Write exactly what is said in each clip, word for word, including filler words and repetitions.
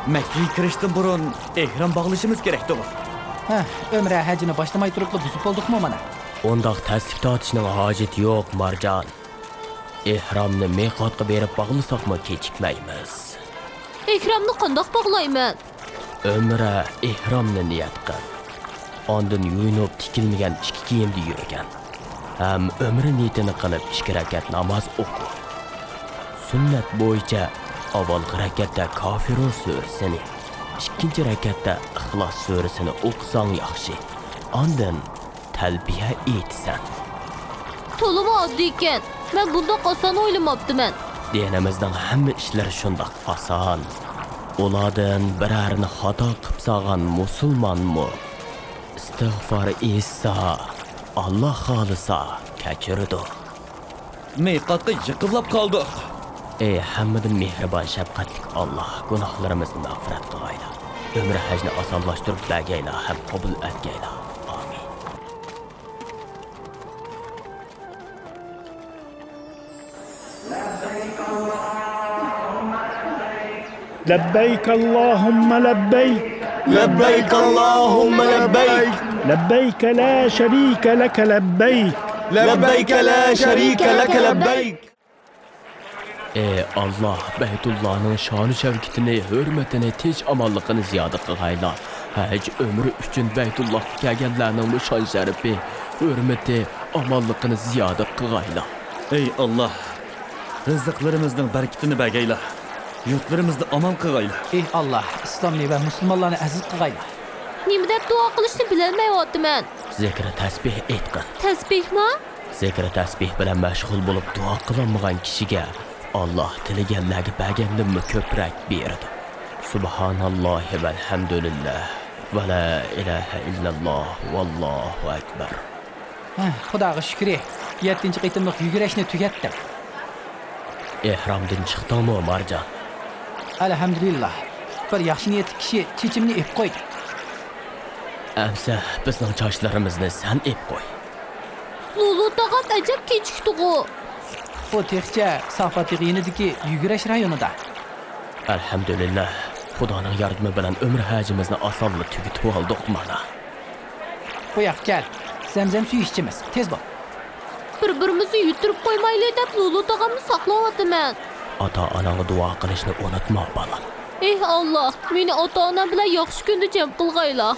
مەككىگە كىرىشتىن بۇرۇن ئېھرام باغلىشىمىز كېرەكتىغۇ؟ ھە، ئۆمرە ھەجىنى باشلىماي تۇرۇپلا بۇزۇپ بولدۇقمۇ مانا؟ ئۇنداق تەسلىك تارتىشنىڭ ھاجىتى يوق، مارجان. ئېھرامنى مىقاتقا بېرىپ باغلىساقمۇ كېچىكمەيمىز. ئېھرامنى قانداق باغلايمەن؟ ئۆمرە ئېھرامنى نىيەت قىل. ئاندىن يۇيۇنۇپ تىكىلمىگەن ئىككى كىيىمدە يۈرگەن. ھەم ئۆمرە نىيىتىنى قىلىپ ئىككى رەكەت ناماز ئوقۇ. سۈننەت بويىچە ئاۋۋالقى رەكەتتە كافىرۇن سۈرىسىنى، ئىككىنچى رەكەتتە ئىخلاس سۈرىسىنى ئوقۇساڭ ياخشى. ئاندىن تەلبىيە ئېيتىسەن. تولىمۇ ئاددىيكەن. مەن بۇنداق ئاسان ئويلىماپتىمەن. دىنىمىزنىڭ ھەممە ئىشلىرى شۇنداق ئاسان. ئۇلاردىن بىرەرنى خاتا قىپ سالغان مۇسۇلمانمۇ ئىستىغفار ئېيتسا، ئاللا خالىسا كەچۈرىدۇ. مىقاتقا يېقىنلاپ قالدۇق. ئەي ھەممىدىن مېھرىبان، شەپقەتلىك ئاللا، گۇناھلىرىمىزنى مەغپىرەت قىلغايلا. ئۆمرە ھەجنى ئاسانلاشتۇرۇپ بەرگەيلا ھەم قوبۇل ئەتكەيلا. ئامىن. لبيك اللهم لبيك. لبيك اللهم لبيك. لبيك لا شريك لك لبيك. لبيك لا شريك لك لبيك. ئەي ئاللا، بەيتۇللانىڭ شانۇ شەۋكىتىنى، ھۆرمىتىنى، تىنچ ئامانلىقىنى زىيادە قىلغايلا. ھەج ئۆمرە ئۈچۈن بەيتۇللاغا كەلگەنلەرنىڭمۇ شان شەرىپى، ھۆرمىتى، ئامانلىقىنى زىيادە قىلغايلا. ئەي ئاللا، رىزىقلىرىمىزنىڭ بەرىكىتىنى بەرگەيلا، يۇرتلىرىمىزنى ئامان قىلغايلا. ئەي ئاللا، ئىسلامنى ۋە مۇسۇلمانلارنى ئەزىز قىلغايلا. نېمە دەپ دۇئا قىلىشنى بىلەلمەيۋاتىمەن. زىكرى تەسبىھ ئېيتقىن. تەسبىھمۇ؟ زىكرى تەسبىھ بىلەن مەشغۇل بولۇپ دۇئا قىلالمىغان كىشىگە ئاللا تىلىگەنلەرگە بەرگەندىنمۇ كۆپرەك بېرىدۇ. سۇبھاناللاھى ۋەلھەمدۇلىللاھ ۋە لا ئىلاھە ئىللاللاھ ۋاللاھۇ ئەكبەر. ھە، خۇداغا شۈكرى، يەتتىنچى قېتىملىق يۈگۈرۈشنى تۈگەتتىم. ئېھرامدىن چىقتىڭمۇ، مارجان؟ ئەلھەمدۇلىللاھ، بىر ياخشى نىيەتلىك كىشى چېچىمنى ئېلىپ قويدى. ئەمسە بىزنىڭ چاچلىرىمىزنى سەن ئېلىپ قوي. لۇلۇ تاغام ئەجەب كېچىكتىغۇ. ئۇ تېخىچە سافا تېغى يېنىدىكى يۈگۈرۈش رايونىدا. ئەلھەمدۇلىللاھ، خۇدانىڭ ياردىمى بىلەن ئۆمرە ھەجىمىزنى ئاسانلا تۈگىتىۋالدۇق مانا. بۇ ياققا كەل، زەمزەم سۈيى ئىچىمىز، تېز بول. بىر-بىرىمىزنى يۈتتۈرۈپ قويمايلى دەپ لۇلۇ تاغامنى ساقلاۋاتىمەن. ئاتا-ئاناڭغا دۇئا قىلىشنى ئۇنتۇما، بالام. ئېھ ئاللا، مېنى ئاتا-ئانام بىلەن ياخشى كۈندە جەم قىلغايلا.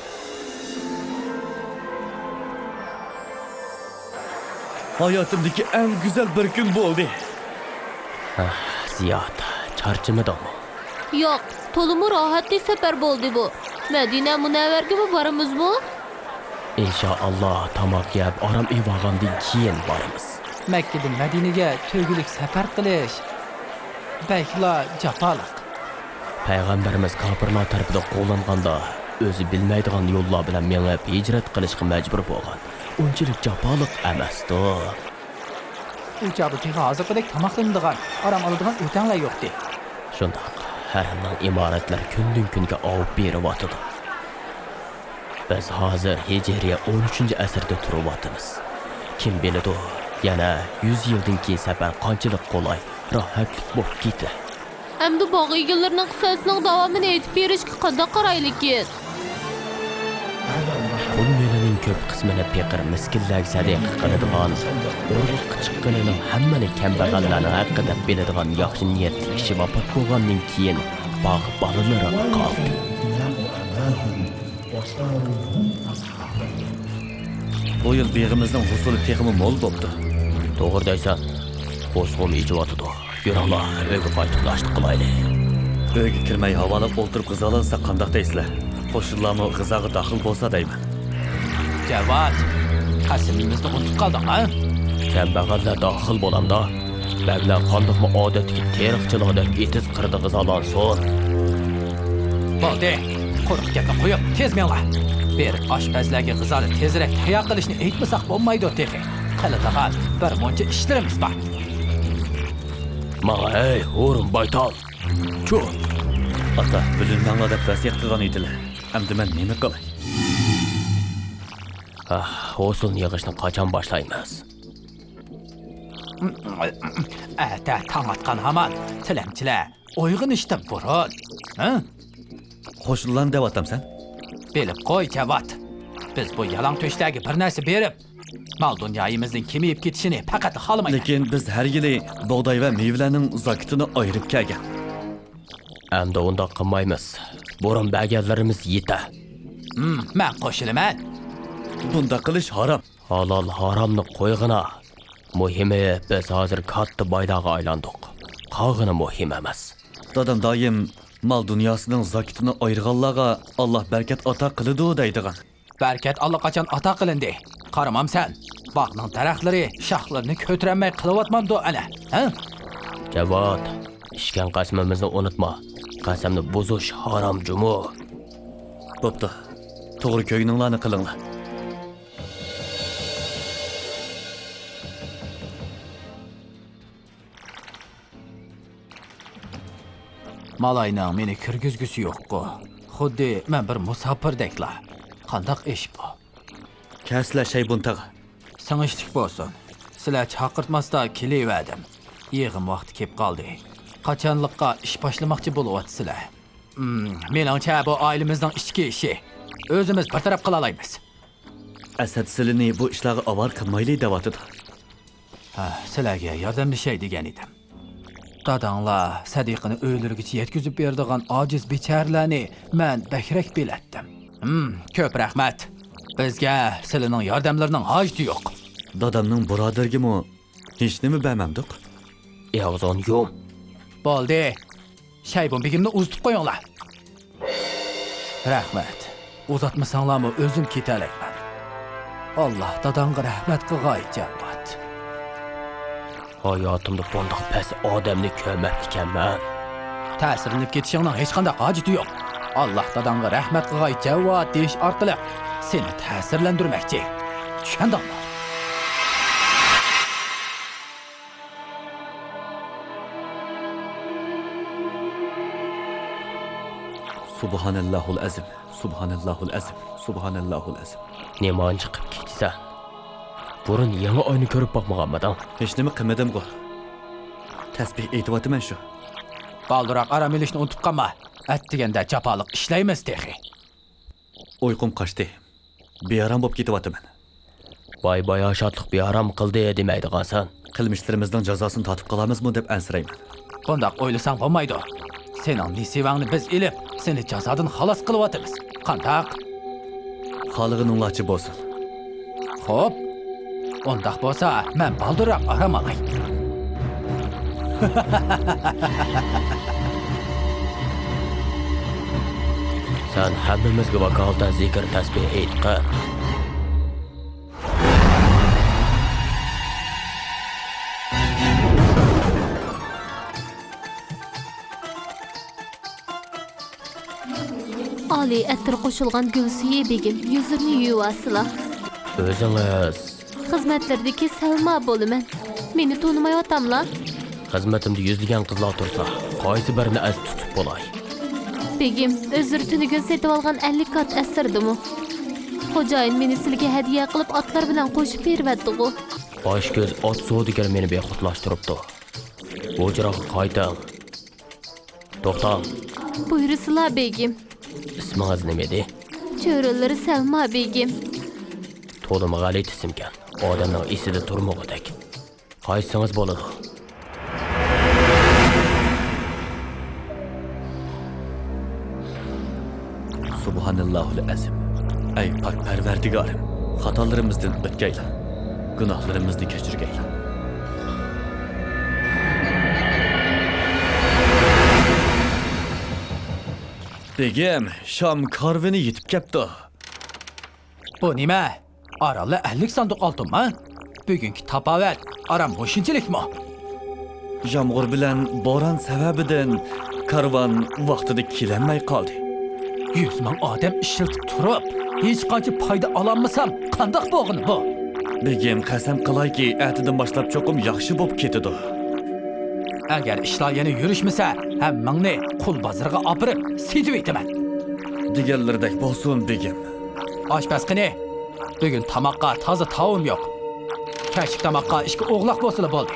ھاياتىمدىكى ئەڭ گۈزەل بىر كۈن بولدى. ئاھ، زىياد، چارچىمىدىڭمۇ؟ ياق، تولىمۇ راھەتلىك سەپەر بولدى بۇ. مەدىنە مۇنەۋۋەرگىمۇ بارىمىزمۇ؟ ئىنشائاللا، تاماق يەپ، ئارام ئېلىۋالغاندىن كېيىن بارىمىز. مەككىدىن مەدىنىگە تۆگىلىك سەپەر قىلىش بەكلا جاپالىق. پەيغەمبىرىمىز كاپىرلار تەرىپىدىن قوغلانغاندا، ئۆزى بىلمەيدىغان يوللار بىلەن مېڭىپ، ھىجرەت قىلىشقا مەجبۇر بولغان. ئۇنچىلىك جاپالىق ئەمەستۇ. ئۇ چاغدا تېخى ھازىرقىدەك تاماقلىنىدىغان، ئارام ئالىدىغان ئۆتەڭلەر يوقتى. شۇنداق، ھەرەمنىڭ ئىمارەتلىرى كۈندىن-كۈنگە ئاۋۇپ بېرىۋاتىدۇ. بىز ھازىر ھىجرىيە ئون ئۈچىنچى ئەسىردە تۇرۇۋاتىمىز. كىم بىلىدۇ، يەنە يۈز يىلدىن كېيىن سەپەر قانچىلىك قولاي، راھەتلىك بولۇپ كېتەر. ئەمدى باغ ئىگىلىرىنىڭ قىسسىسىنىڭ داۋامىنى ئېيتىپ بېرىشكە قانداق قارايلىكىن؟ پۇل مېلىنىڭ كۆپ قىسمىنى پېقىر مىسكىنلەرگە سەدىقە قىلىدىغان، ئورۇقلۇققا چىققىنىنىڭ ھەممىنى كەمبەغەللەرنىڭ ھەققى دەپ بىلىدىغان ياخشى نىيەتلىك كىشى ۋاپات بولغاندىن كېيىن باغ بالىلىرىغا قالدى. بۇ يىل بېغىمىزنىڭ ھوسۇلى تېخىمۇ مول بوپتۇ. توغرا دەيسەن، قورسىقىم ئېچىۋاتىدۇ. يۈرۈڭلار، ئۆيگە قايتىپ ناشتا قىلايلى. ئۆيگە كىرمەي ھاۋالاپ ئولتۇرۇپ غىزالانساق قانداق دەيسىلەر؟ قوشنىلارمۇ غىزاغا داخىل بولسا دەيمەن. جاۋاد، قەسىمىمىزنى ئۇنتۇپ قالدىڭ ھە؟ كەمبەغەللەر داخىل بولامدا؟ بەگلەر قانداقمۇ ئادەتتىكى تېرىقچىلىقىدەك ئېتىز قىرىدا غىزالانسۇن؟ بولدى، قۇرۇق گەپنى قويۇپ، تېز مېڭىڭلار. بېرىپ ئاشپەزلەرگە غىزانى تېزرەك تەييار قىلىشنى ئېيتمىساق بولمايدۇ تېخى. قىلىدىغان بىر مۇنچە ئىشلىرىمىز بار. ماڭا ھەي، ھۇرۇن بايتال! چۇ! ئاتا، بۆلۈنمەڭلار دەپ ۋەسىيەت قىلغان ئىدىلە. ئەمدى مەن نېمە قىلاي؟ ئاھ، ھوسۇلنى يىغىشنى قاچان باشلايمىز؟ ئەتە تاڭ ئاتقان ھامان، تىلەمچىلەر ئويغىنىشتىن بۇرۇن. ھە؟ قوشۇنلارنى دەۋاتامسەن؟ بىلىپ قوي، جاۋاد. بىز بۇ يالاڭ تۆشلەرگە بىر نەرسە بېرىپ، مال-دۇنيايىمىزنىڭ كېمىيىپ كېتىشىنى پەقەت خالىمايمەن. لېكىن بىز ھەر يىلى بۇغداي ۋە مېۋىلەرنىڭ زاكىتىنى ئايرىپ كەلگەن. ئەمدى ئۇنداق قىلمايمىز. بۇرۇن بەرگەنلىرىمىز يېتە. ھىم، مەن قوشۇلىمەن. بۇنداق قىلىش ھارام. ھالال ھارامنى قويغىنا. مۇھىمى، بىز ھازىر كاتتا بايلارغا ئايلاندۇق. قالغىنى مۇھىم ئەمەس. دادام دائىم مال دۇنياسىنىڭ زاكىتىنى ئايرىغانلارغا ئاللا بەرىكەت ئاتا قىلىدۇ دەيدىغان. بەرىكەت ئاللىقاچان ئاتا قىلىندى. قارىمامسەن، باغنىڭ دەرەخلىرى شاخلىرىنى كۆتۈرەلمەي قىلىۋاتمامدۇ ئەنە، ھە؟ جاۋاد، ئىچكەن قەسىمىمىزنى ئۇنتۇما. قەسەمنى بۇزۇش ھارام جۇمۇ. بوپتۇ، توغرا كۆرگىنىڭلارنى قىلىڭلار. مالاينىڭ مېنى كىرگۈزگۈسى يوققۇ. خۇددى مەن بىر مۇساپىردەكلا. قانداق ئىش بۇ؟ كەلسىلە، شەيبۇن تاغا. سىڭىشلىك بولسۇن. سىلەر چاقىرتماستا كېلىۋەردىم. يىغىم ۋاقتى كېلىپ قالدى. قاچانلىققا ئىش باشلىماقچى بولۇۋاتىسىلەر؟ ھىم، مېنىڭچە، بۇ ئائىلىمىزنىڭ ئىچكى ئىشى. ئۆزىمىز بىر تەرەپ قىلالايمىز. ئەسەت سىلىنى بۇ ئىشلارغا ئاۋارە قىلمايلى دەۋاتىدۇ. ھە، سىلەرگە ياردەملىشەي دېگەن ئىدىم. داداڭلار سەدىقىنى ئۆيلىرىگىچە يەتكۈزۈپ بېرىدىغان ئاجىز بىچارىلەرنى مەن بەكرەك بىلەتتىم. ھىم، كۆپ رەھمەت. بىزگە سىلىنىڭ ياردەملىرىنىڭ ھاجىتى يوق. دادامنىڭ بۇرادىرىگىمۇ ھېچنېمە بەرمەمدۇق؟ ئېغىزىڭنى يۇم. بولدى. شەيبۇن بېگىمنى ئۇزىتىپ قويۇڭلار. رەھمەت. ئۇزاتمىساڭلارمۇ ئۆزۈم كېتەلەيمەن. ئاللا داداڭغا رەھمەت قىلغاي، جاۋاد. ھاياتىمدا بۇنداق پەس ئادەمنى كۆرمەپتىكەنمەن. تەسىرلىنىپ كېتىشىڭنىڭ ھېچقانداق ھاجىتى يوق. ئاللا داداڭغا رەھمەت قىلغاي، جاۋاد دېيىش ئارقىلىق سېنى تەسىرلەندۈرمەكچى. چۈشەندىڭمۇ؟ سۇبھانەللاھۇل ئەزىم، سۇبھانەللاھۇل ئەزىم، سۇبھانەللاھۇل ئەزىم. نېمانچە قىپ كېتىسەن؟ بۇرۇن يېڭى ئاينى كۆرۈپ باقمىغانمىدىڭ؟ ھېچنېمە قىلمىدىمغۇ. تەسبىھ ئېيتىۋاتىمەن شۇ. بالدۇرراق ئارام ئېلىشنى ئۇنتۇپ قالما. ئەتىگەندە جاپالىق ئىشلەيمىز تېخى. ئۇيقۇم قاچتى. بىئارام بولۇپ كېتىۋاتىمەن. باي باياشاتلىق بىئارام قىلدى دېمەيدىغانسەن. قىلمىشلىرىمىزنىڭ جازاسىنى تارتىپ قالارمىزمۇ دەپ ئەنسىرەيمەن. بۇنداق ئويلىساڭ بولمايدۇ. سېنىڭ نېسىۋەڭنى بىز ئېلىپ، سېنى جازادىن خالاس قىلىۋاتىمىز. قانداق؟ خالىغىنىڭلارچە بولسۇن. خوپ. ئۇنداق بولسا، مەن بالدۇرراق ئارام ئالاي. سەن ھەممىمىزگە ۋاكالىتەن زىكىر تەسبىھ ئېيتقىن. ئالىي ئەتىر قوشۇلغان گۈل سۈيى بېگىم، يۈزۈمنى يۇيۇۋالسىلا. ئۆزىڭىز. خىزمەتلىرىدىكى سەلما بولىمەن. مېنى تونۇمايۋاتاملا؟ خىزمىتىمدە يۈزلىگەن قىزلار تۇرسا، قايسى بىرىنى ئەستە تۇتۇپ بولاي؟ بېگىم، ئۆزلىرى تۈنۈگۈن سېتىۋالغان ئەللىك ئات ئەسىردىمۇ؟ خوجايىن مېنى سىلىگە ھەدىيە قىلىپ ئاتلار بىلەن قوشۇپ بېرىۋەتتىغۇ. باش كۆز ئات سودىگىرى مېنى بىخۇدلاشتۇرۇپتۇ. ھۇجرىغا قايتىڭ. توختاڭ. بۇيرۇسىلا، بېگىم. ئىسمىڭىز نېمىدى؟ چۆرىلىرى سەلما، بېگىم. تولىمۇ غەلىتە ئىسىمكەن. ئادەمنىڭ ئېسىدە تۇرمىغۇدەك. قايسىڭىز بولىدۇ؟ سۇبھانەللاھۇل ئەزىم. ئەي پاك پەرۋەردىگارىم، خاتالىرىمىزدىن ئۆتكەيلا، گۇناھلىرىمىزنى كەچۈرگەيلا. بېگىم، شام كارۋىنى يېتىپ كەپتۇ. بۇ نېمە؟ ئارانلا ئەللىك ساندۇق ئالتۇنما؟ بۈگۈنكى تاپاۋەت ئاران مۇشۇنچىلىكمۇ؟ يامغۇر بىلەن بوران سەۋەبىدىن كارۋان ۋاقتىدا كېلەلمەي قالدى. يۈز مىڭ ئادەم ئىشلىتىپ تۇرۇپ، ھېچقانچە پايدا ئالالمىسام، قانداق بولغىنى بۇ؟ بېگىم، قەسەم قىلايكى، ئەتىدىن باشلاپ چوقۇم ياخشى بولۇپ كېتىدۇ. ئەگەر ئىشلار يەنە يۈرۈشمىسە، ھەممىڭنى قۇل بازىرىغا ئاپىرىپ سېتىۋېتىمەن. دېگەنلىرىدەك بولسۇن، بېگىم. ئاش پەس قېنى! بۈگۈن تاماققا تازا تاۋۇم يوق. كەچلىك تاماققا ئىككى ئوغلاق بولسىلا بولدى.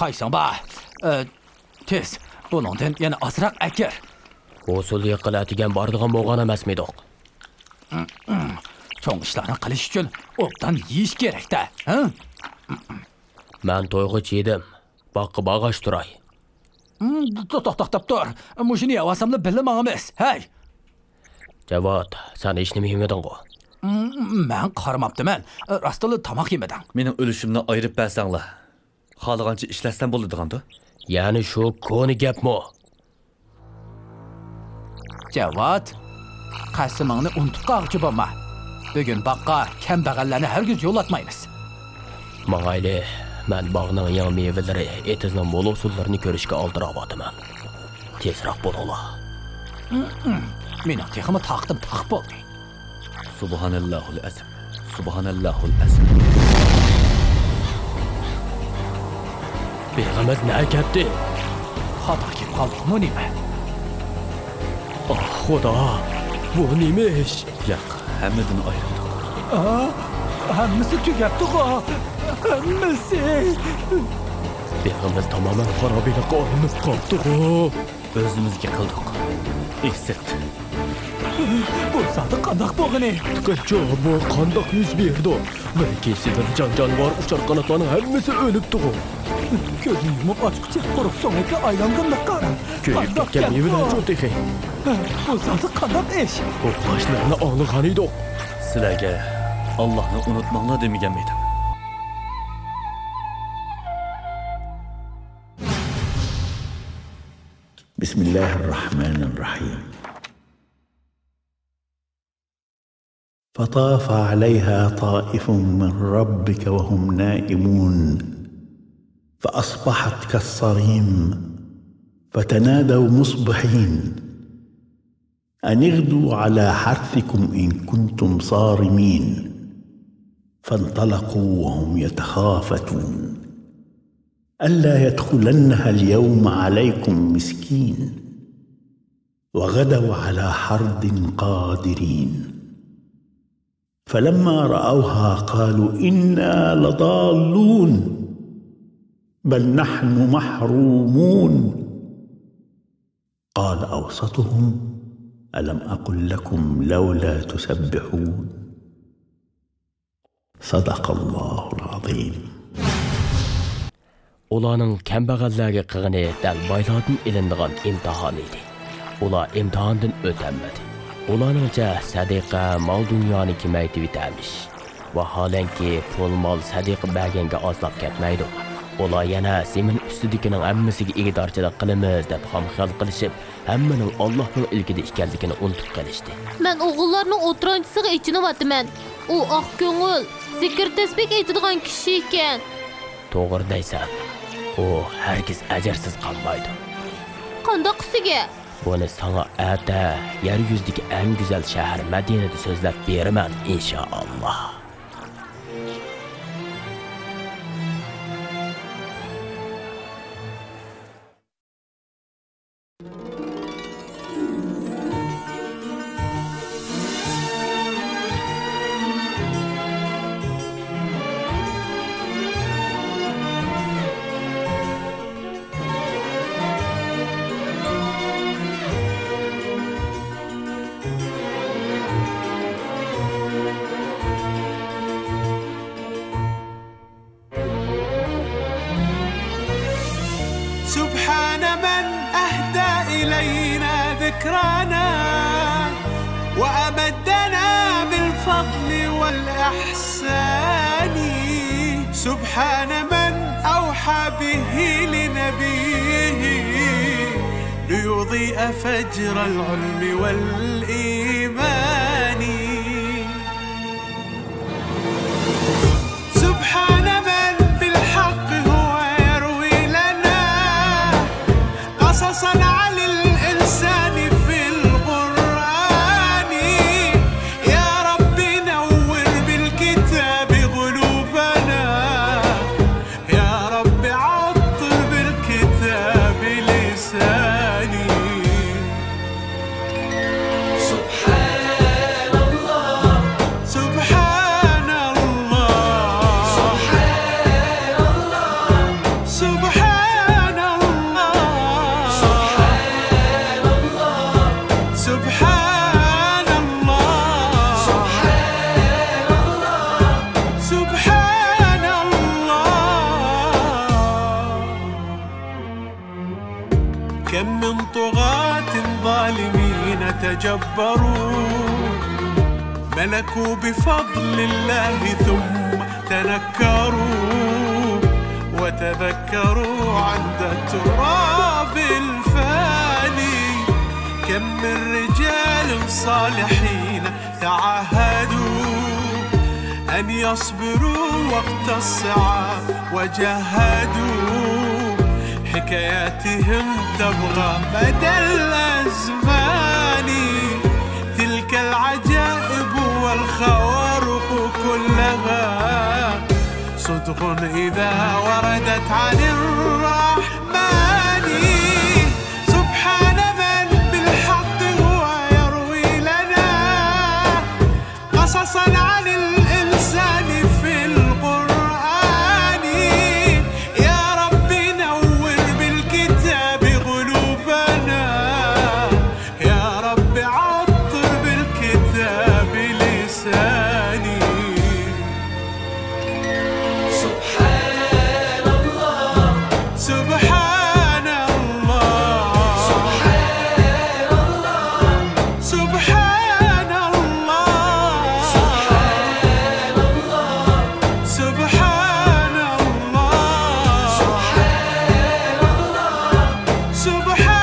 قايسىڭ بار؟ ئە، تېز، بۇنىڭدىن يەنە ئازراق ئەكىر. ھوسۇل يېقىل ئەتىگەن بارىدىغان بولغان ئەمەسمىدۇق؟ چوڭ ئىشلارنى قىلىش ئۈچۈن ئوبدان يېيىش كېرەك-دە، ھە؟ مەن تويغا چىدىم. باغقا بارغاچ تۇراي. ھىم، تو-، توختاپ تۇر. مۇشۇنى يەۋالساملا بىللە ماڭىمىز. ھەي! جاۋات، سەن ھېچنېمە يېمىدىڭغۇ؟ ھىم، مەن قارىماپتىمەن. راستلا تاماق يېمىدىڭ. مېنىڭ ئۈلۈشۈمنى ئايرىپ بەرسەڭلار. خالىغانچە ئىشلەتسەم بولىدىغاندۇ؟ يەنە شۇ كونا گەپمۇ؟ جاۋات، قەسىمىڭنى ئۇنتۇپ قالغۇچى بولما. بۈگۈن باغقا كەمبەغەللەرنى ھەرگىز يولاتمايمىز. ماڭايلى، مەن باغنىڭ يېڭى مېۋىلىرى، ئېتىزنىڭ مول ھوسۇللىرىنى كۆرۈشكە ئالدىراۋاتىمەن. تېزرەك بولۇڭلار. مېنىڭ تېخىمۇ تاقىتىم تاق بولدى. سۇبھانەللاھۇل ئەزىم. سۇبھانەللاھۇل ئەزىم. بېغىمىز نەگە كەتتى؟ خاتا كېلىپ قالدۇقمۇ نېمە؟ ئاھ، خۇدا، بۇ نېمە ئىش؟ ياق، ھەممىدىن ئايرىلدۇق. ئا، ھەممىسى تۈگەپتىغۇ، ھەممىسى. بېغىمىز تامامەن خارابىلىققا ئايلىنىپ قاپتىغۇ. ئۆزىمىزگە قىلدۇق. ئېسىت. بۇ زادى قانداق بولغىنى؟ قىلچۇ، بۇ قانداق يۈز بېرىدۇ؟ بىر كېچىدە جان-جانىۋار، ئۇچار-قاناتلارنىڭ ھەممىسى ئۆلۈپتىغۇ. كۆزنى يۇمۇپ ئاچقۇچە قۇرۇق سۆڭەككە ئايلانغىنىغا قارا. كۆيۈپ كەتكەن مېۋىلەرچۇ تېخى؟ بۇ زادى قانداق ئىش؟ ئوقلاشلىرىنى ئاڭلىغانىدۇق. سىلەرگە ئاللاھنى ئۇنتۇماڭلار دېمىگەنمىدىم؟ بسم الله الرحمن الرحيم. فطاف عليها طائف من ربك وهم نائمون، فأصبحت كالصريم، فتنادوا مصبحين، أن اغدوا على حرثكم إن كنتم صارمين، فانطلقوا وهم يتخافتون، ألا يدخلنها اليوم عليكم مسكين، وغدوا على حرد قادرين، فلما رأوها قالوا إنا لضالون، بل نحن محرومون، قال أوسطهم ألم أقل لكم لولا تسبحون. صدق الله العظيم. ئۇلارنىڭ كەمبەغەللەرگە قىلغىنى دەل بايلاردىن ئېلىنىدىغان ئىمتىھان ئىدى. ئۇلار ئىمتىھاندىن ئۆتەلمىدى. ئۇلارنىڭچە سەدىقە مال-دۇنيانى كېمەيتىۋېتەرمىش. ۋاھالەنكى، پۇل-مال سەدىقە بەرگەنگە ئازلاپ كەتمەيدۇ. ئۇلار يەنە زېمىن ئۈستىدىكىنىڭ ھەممىسىگە ئىگىدارچىلىق قىلىمىز دەپ خام خىيال قىلىشىپ، ھەممىنىڭ ئاللاھنىڭ ئىلكىدە ئىكەنلىكىنى ئۇنتۇپ قېلىشتى. مەن ئوغۇللارنىڭ ئوتتۇرانچىسىغا ئېچىنىۋاتىمەن. ئۇ ئاق كۆڭۈل، زىكىر تەسبىھ ئېيتىدىغان كىشى ئىكەن. توغرا دەيسەن. ئۇ ھەرگىز ئەجىرسىز قالمايدۇ. قانداق ئۈستىگە؟ بۇنى ساڭا ئەتە يەر يۈزىدىكى ئەڭ گۈزەل شەھەر مەدىنىدە سۆزلەپ بېرىمەن، ئىنشائاللا. سبحان من أهدى إلينا ذكرانا وأمدنا بالفضل والإحسان. سبحان من أوحى به لنبيه ليضيء فجر العلم والإيمان. سبحان من بالحق هو يروي لنا قصصا عن الإنسان في القرآن. يا رب نور بالكتاب قلوبنا، يا رب عطر بالكتاب لساني. سبحان كم من طغاة ظالمين تجبروا، ملكوا بفضل الله ثم تنكروا، وتذكروا عند التراب الفاني. كم من رجال صالحين تعاهدوا أن يصبروا وقت الصعاب وجاهدوا، حكاياتهم تبقى مدى الأزمان. تلك العجائب والخوارق كلها صدق إذا وردت عن الرحمن. سبحان من بالحق هو يروي لنا قصصا عن الإنسان في القرآن. يا رب نور بالكتاب قلوبنا، يا رب عطر بالكتاب لساني. سبحان الله، سبحان الله، سبحان الله، سبحان الله، سبحان الله، سبحان الله، سبحان الله، سبحان